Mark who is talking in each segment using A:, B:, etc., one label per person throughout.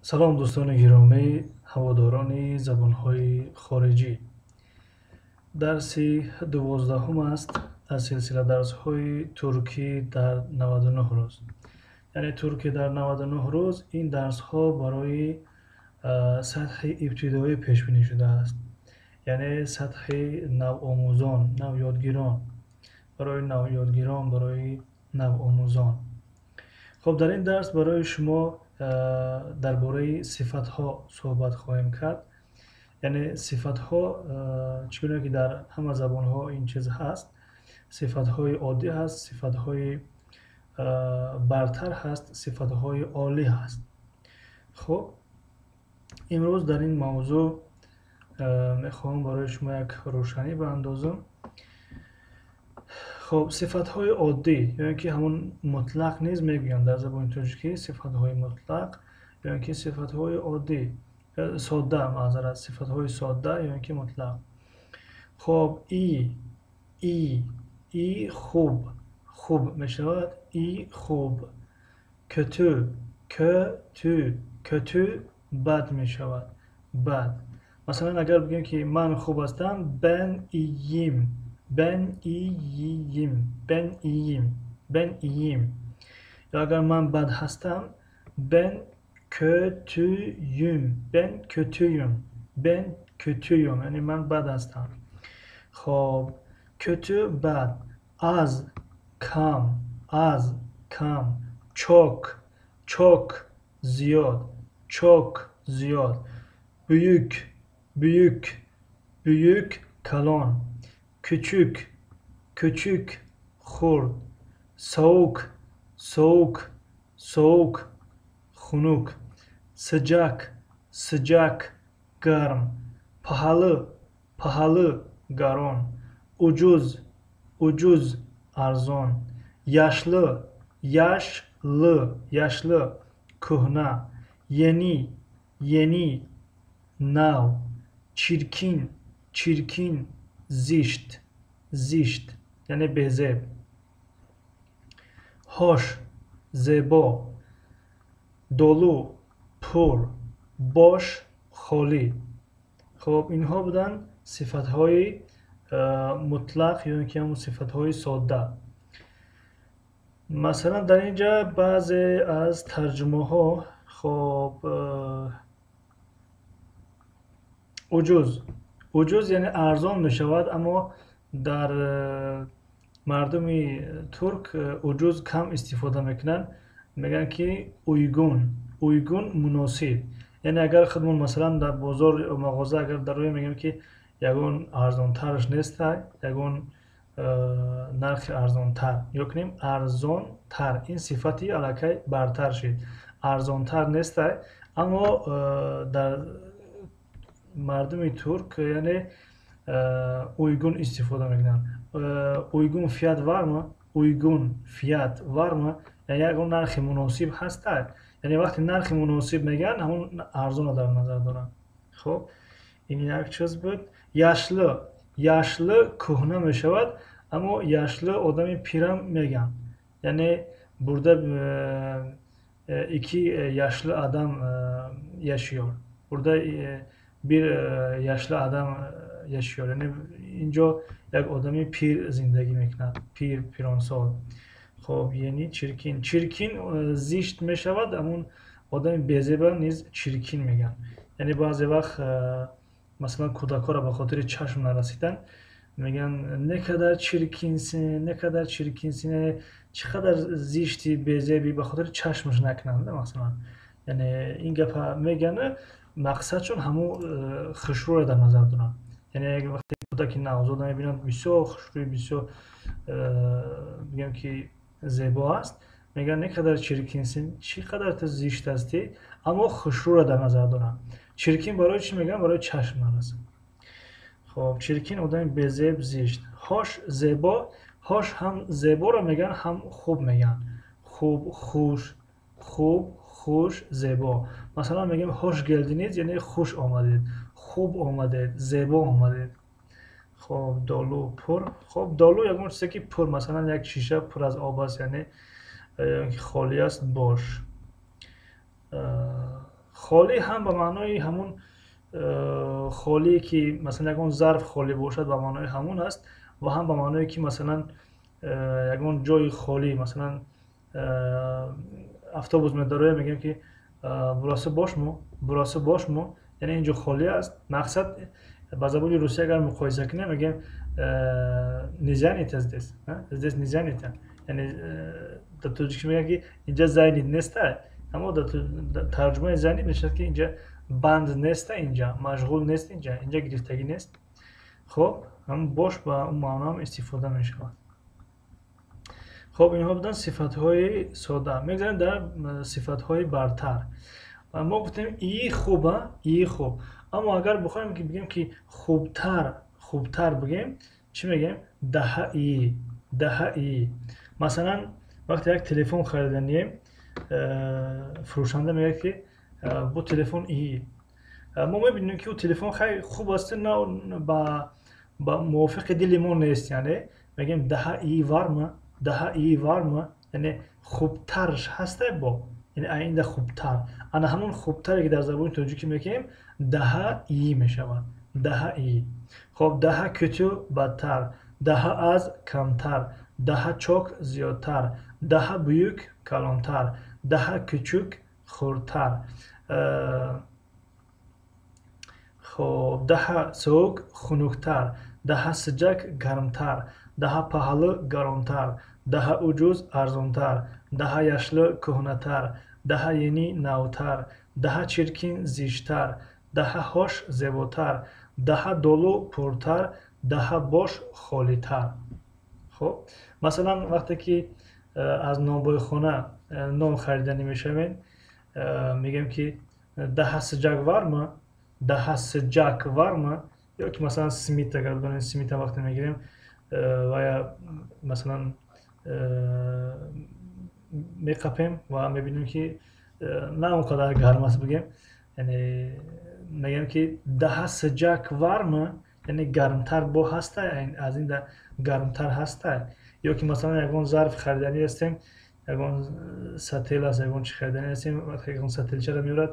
A: Салом, дӯстони гиромӣ, ҳаводорони забонҳои хориҷӣ. Дарси 12-ум аст аз силсила дарсҳои туркӣ дар 99 рӯз. Яъне туркӣ дар 99 рӯз. Ин дарсҳо барои сатҳи ибтидоӣ пешбинӣ шудааст. Яъне сатҳи навомӯзон, навёдгирон, барои навёдгирон, барои навомӯзон. Хуб, дар ин дарс барои шумо дар бораи сифатҳо суҳбат хоҳем кард. Яъне сифатҳо, чӣ гуна ки дар ҳама забонҳо ин чиз ҳаст, сифатҳои оддӣ ҳаст, сифатҳои бартар ҳаст, сифатҳои олӣ ҳаст. Хуб, имрӯз дар ин мавзӯъ мехоҳам барои шумо як рӯшанӣ баандозам. Хуб, сифатҳои оддӣ ё ин ки ҳамон мутлақ низ мегӯянд дар забони тоҷикӣ, сифатҳои мутлақ ё ин ки сифатҳои оддӣ, содда, маъзарат, сифатҳои содда ё ин ки мутлақ. Хуб, iyi, iyi, хуб, хуб мешавад, iyi, хуб. Kötü, kötü, kötü, бад мешавад, бад. Масалан, агар бигӯем, ки ман хуб ҳастам, ben iyiyim, ben iyiyim, ben iyiyim, ben iyiyim. Ё агар ман бад ҳастам, ben kötüyüm, ben kötüyüm, ben kötüyüm, яъне ман бад ҳастам. Хоб, kötü, бад. Az, кам, az, кам. Çok, çok, зиёд, çok, зиёд. Büyük, büyük, büyük, калон. Küçük, küçük, хурд. Soğuk, soğuk, soğuk, хунук. Sıcak, sıcak, гарм. Pahalı, pahalı, гарон. Ucuz, ucuz, арзон. Yaşlı, yaşlı, yaşlı, кӯҳна. Yeni, yeni, нав. Çirkin, çirkin, зишт, зишт, яъне безеб. Hoş, зебо. Dolu, пур. Boş, холӣ. Хуб, инҳо буданд сифатҳои мутлақ ё ин ки ҳамон сифатҳои содда. Масалан, дар ин ҷа баъзе аз тарҷумаҳо. Хоб, ucuz, ucuz, яъне арзон мешавад, аммо дар мардуми турк ucuz кам истифода мекунанд, мегӯянд, ки uygun, uygun, муносиб. Яъне агар худмон, масалан, дар бозор ё мағоза агар дароем, мегӯем, ки ягон арзонтараш нестай, ягон нархи арзонтар ё кунем, арзонтар, ин сифати аллакай бартар шид, арзонтар нестай. Аммо дар мардуми турк, яъне, uygun истифода мекунанд. Uygun fiyat var mı? Uygun fiyat var mı? Яъне ягон нархи муносиб ҳастай. Яъне вақте нархи муносиб мегӯянд, ҳамон арзонро дар назар доранд. Хуб, ин як чиз буд. Yaşlı, yaşlı, кӯҳна мешавад, аммо yaşlı одами пирам мегӯянд. Яъне burada iki yaşlı adam yaşıyor, burada bir yaşlı adam yaşıyor, яъне инҷо як одами пир зиндагӣ мекунад, пир, пиронсол. Хоб, yeni, çirkin, çirkin, зишт мешавад, ҳамон одами безеба низ çirkin мегӯянд. Яъне баъзе вақт, масалан, кӯдакҳоро ба хотири чашм нарасидан мегӯянд: "Ne kadar çirkinsin, ne kadar çirkinsin", яъне чӣ қадар зишти, безеби, ба хотири чашмаш накунанд, масалан. Яъне ин гапа мегӯянд, мақсадшон ҳамун хушрӯро дар назар доранд. Яъне вақте кӯдаки навзода мебинанд, бисёр хушрӯи, бисёр, бигӯем, ки зебо аст, мегӯянд: "Ne kadar çirkinsin", чӣ қадар ту зишт ҳастӣ, аммо хушрӯро дар назар доранд. Çirkin барои чӣ мегӯянд? Барои чашм нарасад. Хоб, çirkin, одами безеб, зишт. Hoş, зебо. Hoş ҳам зеборо мегӯянд, ҳам хуб мегӯянд, хуб, хуш, хуб, хуш, зебо. Масалан, мегӯем: "Hoş geldiniz", яъне хуш омадед, хуб омадед, зебо омадед. Хоб, dolu, пур. Хоб, dolu, ягон чизе ки пур, масалан, як шиша пур аз об аст, яъне холӣ аст, boş. Холӣ ҳам ба маънои ҳамун холие ки масалан ягон зарф холӣ бошад, ба маънои ҳамун аст, ва ҳам ба маъное ки масалан ягон ҷои холӣ, масалан автобус медароя, мегӯем ки burası boş mu, burası boş mu, яъне ин ҷо холӣ аст. Мақсад, ба забони русӣ агар муқоиса кунем, мегӯем не занято здесь, здесь не занято, яъне дар тоҷикӣ мегӯянд ки инҷа занят неста, аммо дар тарҷумаи занят мешавад ки инҷа банд неста, инҷа машғул нест, инҷа гирифтагӣ нест. Хоб, ҳам бош ба он маъноам истифода мешавад. Хоб, инҳо буданд сифатҳои сода. Мегзарем дар сифатҳои бартар. Мо гуфтем iyi хуба, iyi хуб, аммо агар бихоҳем ки бигем ки хубтар, хубтар бигем, чӣ мегӯем? Daha iyi, daha iyi. Масалан, вақте як телефон хариданием, фурӯшанда мегӯяд ки bu telefon iyi. Мо мебинем ки ӯ телефон хай хуб аст, на ба мувофиқи дили мо нест, яъне мегӯем daha iyi var mı, daha iyi var mı, яъне хубтарш ҳаста бо, яъне айнда хубтар. Ана ҳамон хубтаре ки дар забони тоҷикӣ мегӯем, daha iyi мешавад, daha iyi. Хоб, daha kötü бадтар, daha az камтар, daha çok зиёдтар, daha büyük калонтар, daha küçük хурдтар. Хоб, daha soğuk хунуктар, daha sıcak гармтар, daha pahalı гаронтар, daha ucuz арзонтар, daha yaşlı кӯҳнатар, daha yeni навтар, daha çirkin зиштар, daha hoş зеботар, daha dolu пуртар, daha boş холитар. Хоб, масалан, вақте ки аз нонбойхона нон хариданӣ мешавем, мегӯем ки daha sıcak var mı, daha sıcak var mı, ё ки масалан simit, агар бидонем, simit а вақте мегирем ва я масалан меқапем ва мебинем ки на он қадар гарм аст бигем, яъне мегӯем ки daha sıcak var mı, яъне гармтар бо ҳаста, аз ин гармтар ҳаста. Ё ки масалан ягон зарф хариданӣ ҳастем, ягон сател аст, ягон чи хариданӣ ҳастем, вақте ягон сателчаро меорад,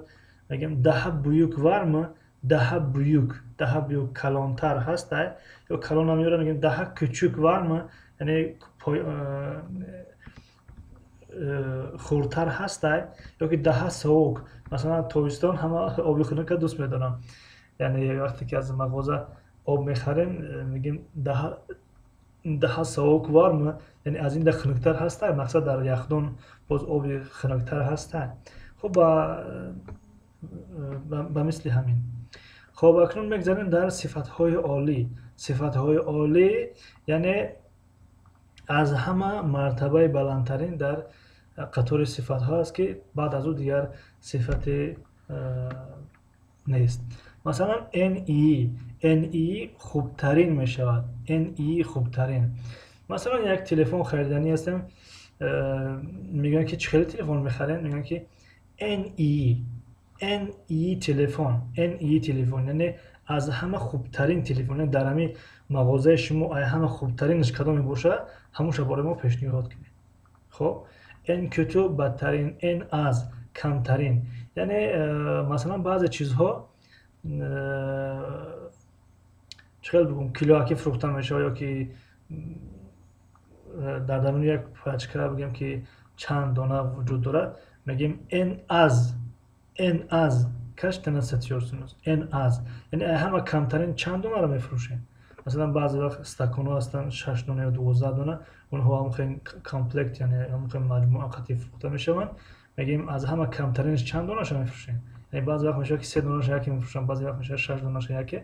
A: мегӯем daha büyük var mı, daha büyük, daha büyük калонтар ҳаста. Ё калона меорад, мегӯем daha küçük var mı, яъне хурдтар ҳаста. Ё ки daha soğuk, масалан тобистон ҳама оби хунука дӯст медорам, яъне вақте ки аз мағоза об мехарем, мегӯем daha soğuk var mı, яъне аз ин да хунуктар ҳаста, мақсад дар яхдон боз оби хунуктар ҳаста. Хуб, ба мисли ҳамин. Хоб, акнун мегзарем дар сифатҳои олӣ. Сифатҳои олӣ яъне аз ҳама мартабаи баландтарин дар қатори сифатҳо аст, ки баъд аз ӯ дигар сифате нест. Масалан, en iyi, en iyi хубтарин мешавад, en iyi хубтарин. Масалан, як телефон хариданӣ ҳастем, мегӯянд ки чӣ хеле телефон мехарем, мегӯянд ки en iyi, en iyi telefon, en iyi telefon, яъне аз ҳама хубтарин телефон. Дар ҳамин мағозаи шумо ай ҳама хубтаринаш кадоме бошад, ҳамонша бораи мо пешниҳод кунед. Хоб, en kötü бадтарин, en az камтарин. Яъне масалан баъзе чизҳо, чӣ хел бигӯм, килоакӣ фурӯхта мешавад ё ки дар даруни як пачка бигӯем ки чанд дона вуҷуд дорад, мегӯем en az, en az kaç tane satıyorsunuz, en az, яъне ҳама камтарин чанд донаро мефурӯшем. Масалан, баъзе вақт стаконҳо ҳастанд 6 дона ё 12 дона, онҳо ҳамхел комплект, яъне ҳамхел маҷмӯа қатъи фурӯхта мешаванд, мегӯем аз ҳама камтаринаш чанд донаша мефурӯшем. Яъне баъзе вақт мешавад ки се донаша яке мефурӯшанд, баъзе вақт мешавад шаш донаша яке.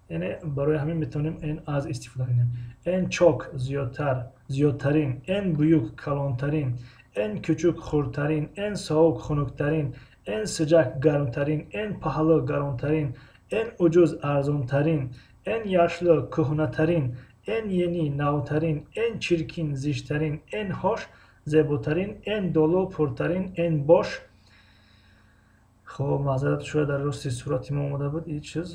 A: Яъне барои ҳамин метавонем en az истифода кунем. En çok зиёдтар, зиёдтарин, en büyük калонтарин, en küçük хурдтарин, en soğuk хунуктарин, en sıcak гармтарин, en pahalı гаронтарин, en ucuz арзонтарин, en yaşlı кӯҳнатарин, en yeni навтарин, en çirkin зиштарин, en hoş зеботарин, en dolu пуртарин, en boş. Хоб, маъзарат, шояд дар рости сурати мо омада буд ин чиз.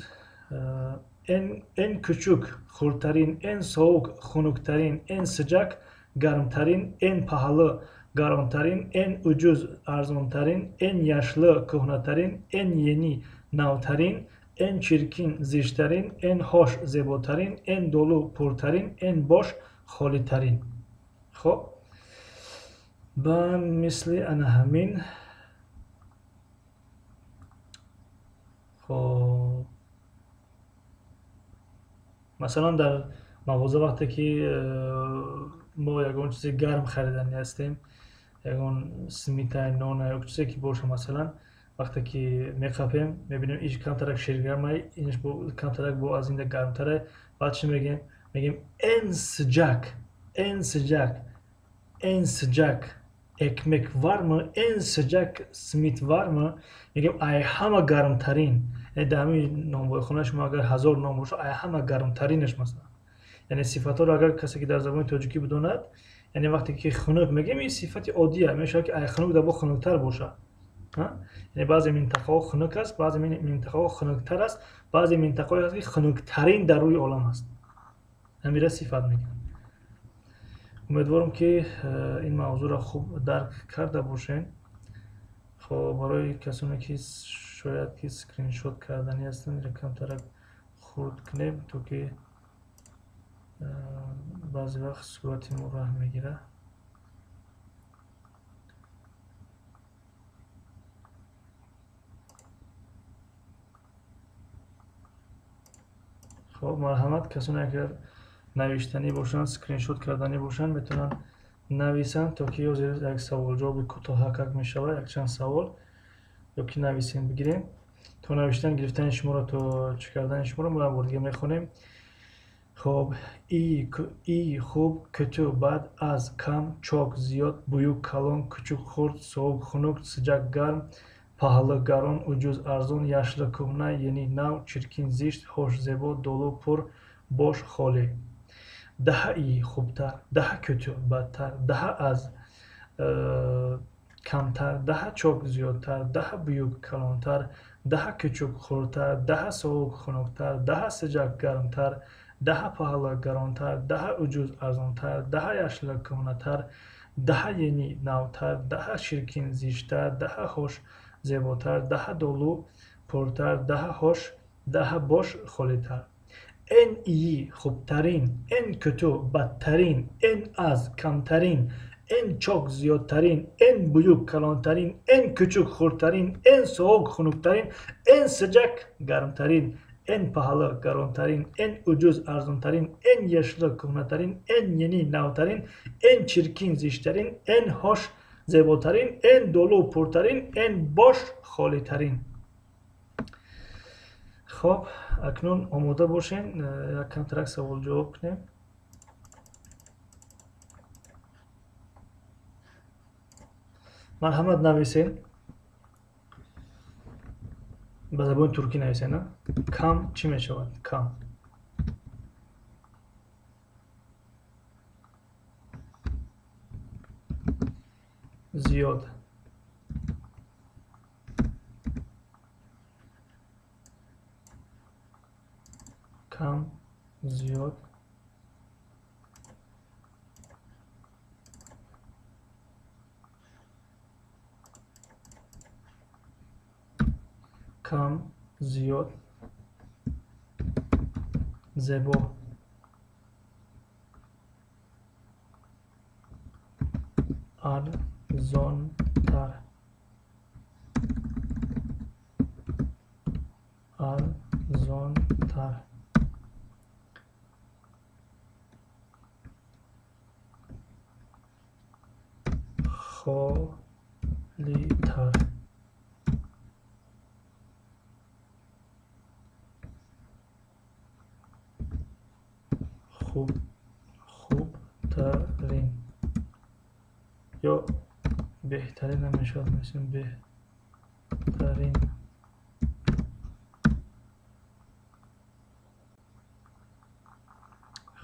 A: En küçük хурдтарин, en soğuk хунуктарин, en sıcak гармтарин, en pahalı гаронтарин, en ucuz арзонтарин, en yaşlı кӯҳнатарин, en yeni навтарин, en çirkin зиштарин, en hoş зеботарин, en dolu пуртарин, en boş холитарин. Хоб, ба мисли ана ҳамин. Хоб, масалан, дар мағоза вақте ки мо ягон чизи гарм хариданӣ ҳастем, ягон смита, нона ё чизе ки боша, масалан, вақте ки меқапем, мебинем иш камтарак ширгармай, инаш камтарак бо аз инда гармтарай. Баъд чӣ мегем? Мегем en sıcak, en sıcak, en sıcak ekmek var mı? En sıcak simit var mı? Мегем ай ҳама гармтарин. Яъне дар ҳамин нонвойхона шумо агар 1000 нон боша, ай ҳама гармтаринаш масалан. Яъне сифатҳоро агар касе ки дар забони тоҷикӣ бидонад, яъне вақте ки хунук мегем, ин сифати оддия мешавад, ки ай хунук дар бо хунуктар боша. Яъне баъзе минтақаҳо хунук аст, баъзе минтақаҳо хунуктар аст, баъзе минтақаҳое ҳаст, ки хунуктарин дар рӯи олам аст. Ҳамира сифат мегӯянд. Умедворам, ки ин мавзӯъро хуб дарк карда бошед. Хоб, барои касоне ки шояд ки скриншот карданӣ ҳастанд, инро камтарак хурд кунем, то ки баъзе вақт сурати мо раҳ мегирад. Хоб, марҳамат, касоне агар навиштанӣ бошанд, скриншот карданӣ бошанд, метавонанд нависанд, то ки ё зери як саволҷавоби кӯтоҳакак мешавад, якчанд савол ё ки нависем бигирем. То навиштан гирифтани шуморо, то чӣ кардани шуморо мо як бор дига мехонем. Хоб, и хуб, kötü, бад, аз, кам, çok, зиёд, büyük, калон, кучук, хурд, soğuk, хунук, sıcak, гарм, pahalı, гарон, ucuz, арзон, yaşlı, кӯҳна, yeni, нав, çirkin, зишт, hoş, зебо, dolu, пур, бош, холӣ. Daha iyi, хубтар, daha kötü, бадтар, daha az, камтар, daha çok, зиёдтар, daha büyük, калонтар, daha küçük, хурдтар, daha soğuk, хунуктар, daha sıcak, гармтар, daha pahalı, гаронтар, daha ucuz, арзонтар, daha yaşlı, кӯҳнатар, daha yeni, навтар, daha çirkin, зиштар, daha hoş, зеботар, daha dolu, пуртар, daha hoş, daha boş, холитар. En iyi, хубтарин, en kötü, бадтарин, en az, камтарин, en çok, зиёдтарин, en büyük, калонтарин, en küçük, хурдтарин, en soğuk, хунуктарин, en sıcak, гармтарин, en pahalı, гаронтарин, en ucuz, арзонтарин, en yaşlı, кӯҳнатарин, en yeni, навтарин, en çirkin, зиштарин, en hoş, зеботарин, en dolu, пуртарин, en boş, холитарин. Хоб, акнун омода бошем, як камтарак савол-ҷавоб кунем. Марҳамат, нависен. Ба забони туркӣ нависен, а? Кам чӣ мешавад? Кам. Зиёд. Кам, зиёд. Кам, зиёд. Зебо. Арзонтар. Арзонтар. Холитар. Хуб, хубтарин ё беҳтарин намешавад, мисл беҳтарин.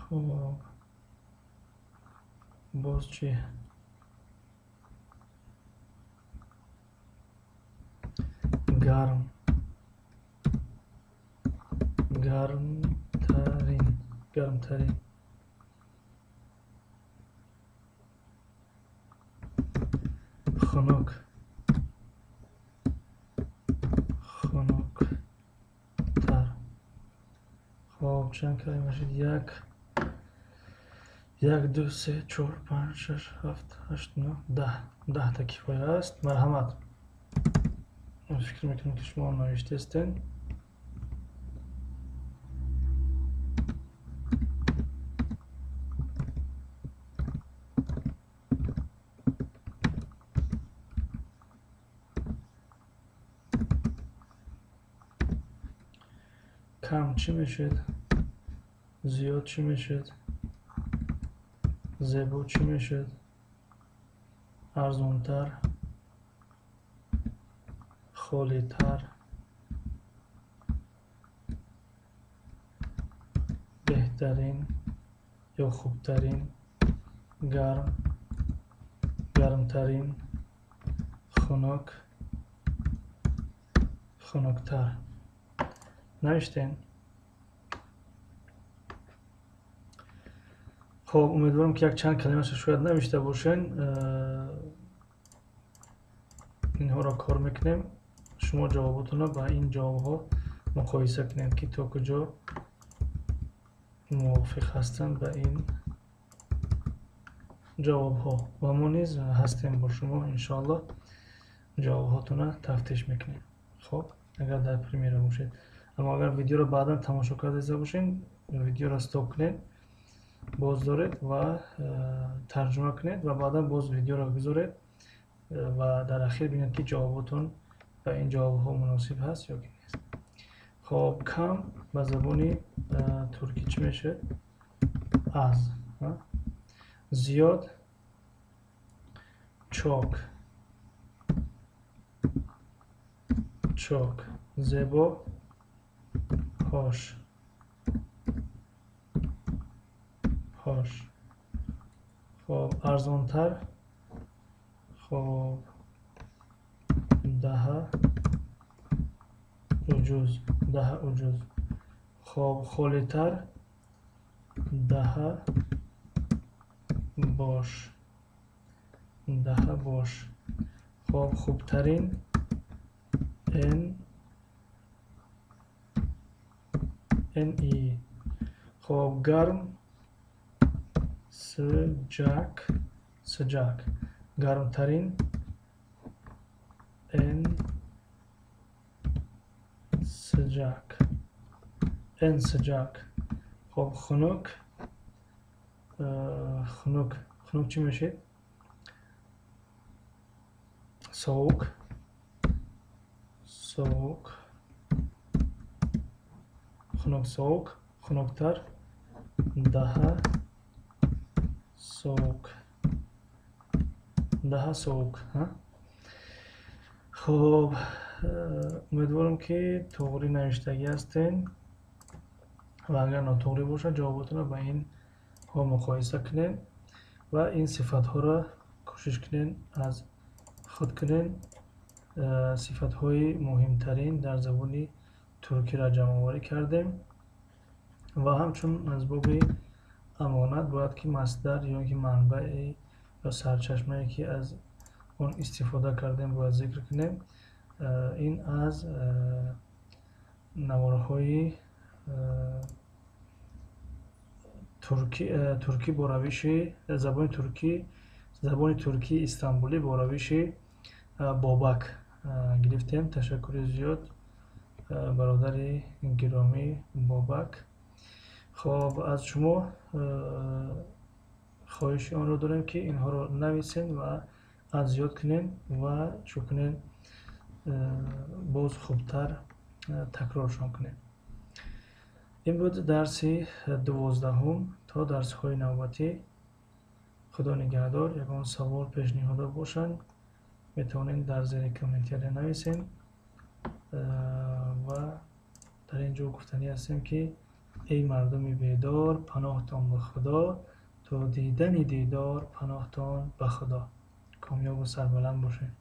A: Хуб, боз чӣ? Гарм, гармтарин, гармтарин. Хунук, хунуктар. Хоб, чанд калима шуд? Як, як, ду, се, чор, панҷ, шаш, ҳафт, ҳашт, нӯҳ, даҳ. Даҳта кифоя аст. Марҳамат, фикр мекунам, ки шумо навиштаистед. Кам чӣ мешуд? Зиёд чӣ мешуд? Зебо чӣ мешуд? Арзонтар, холитар, беҳтарин ё хубтарин, гарм, гармтарин, хунук, хунуктар. Навиштем. Хоб, умедворам, ки якчанд калимаша шояд навишта бошен. Инҳоро кор мекунем. Шумо ҷавоботонро ба ин ҷавобҳо муқоиса кунед, ки то куҷо мувофиқ ҳастанд ба ин ҷавобҳо. Ва мо низ ҳастем бо шумо, иншоаллоҳ, ҷавобҳотонро тафтиш мекунем. Хоб, агар дар премьера бошед. Аммо агар видеоро баъдан тамошо карда бошед, видеоро стоп кунед, боз доред ва тарҷума кунед ва баъдан боз видеоро гузоред ва дар ахир бинед, ки ҷавоботон ба ин ҷавобҳо муносиб ҳаст ё ки нест. Хоб, кам ба забони туркӣ чӣ мешавад? Az. Зиёд, çok, çok. Зебо, hoş, hoş. Хоб, арзонтар, хоб, daha ucuz, daha ucuz. Хоб, холитар, daha boş, daha boş. Хоб, хубтарин, en, en iyi. Хоб, гарм, sıcak, sıcak. Гармтарин, en sıcak, en sıcak. Хоб, хунук, хунук, хунук чӣ мешавад? Soğuk, soğuk, хунук, soğuk, хунуктар, daha soğuk, daha soğuk. Хоб, умедворам, ки тоғрӣ навиштагӣ ҳастен ва агар нотоғрӣ бошад, ҷавоботонро ба инҳо муқоиса кунед ва ин сифатҳоро кӯшиш кунед аз худ кунед. Сифатҳои муҳимтарин дар забони туркиро ҷамъоварӣ кардем ва ҳамчун аз боби амонат бояд ки масдар ё ки манбаи ё сарчашмае, ки аз он истифода кардем, бояд зикр кунем. Ин аз наворҳои туркӣ бо равиши забони туркӣ, забони туркии истанбулӣ бо равиши Бобак гирифтем. Ташаккури зиёд, бародари гиромӣ Бобак. Хоб, аз шумо хоҳиши онро дорем, ки инҳоро нависен ва аз ёд кунед ва чӯ кунед, боз хубтар такроршон кунед. Ин буд дарси 12-ум. То дарсҳои навбатӣ, Худо нигаҳдор. Ягон савол, пешниҳодо бошанд, метавонед дар зери комментария нависед. Ва дар ин ҷо гуфтанӣ ҳастем, ки эй мардуми бедор, паноҳтон ба Худо, то дидани дидор, паноҳтон ба Худо. Комёбу сарбаланд бошед.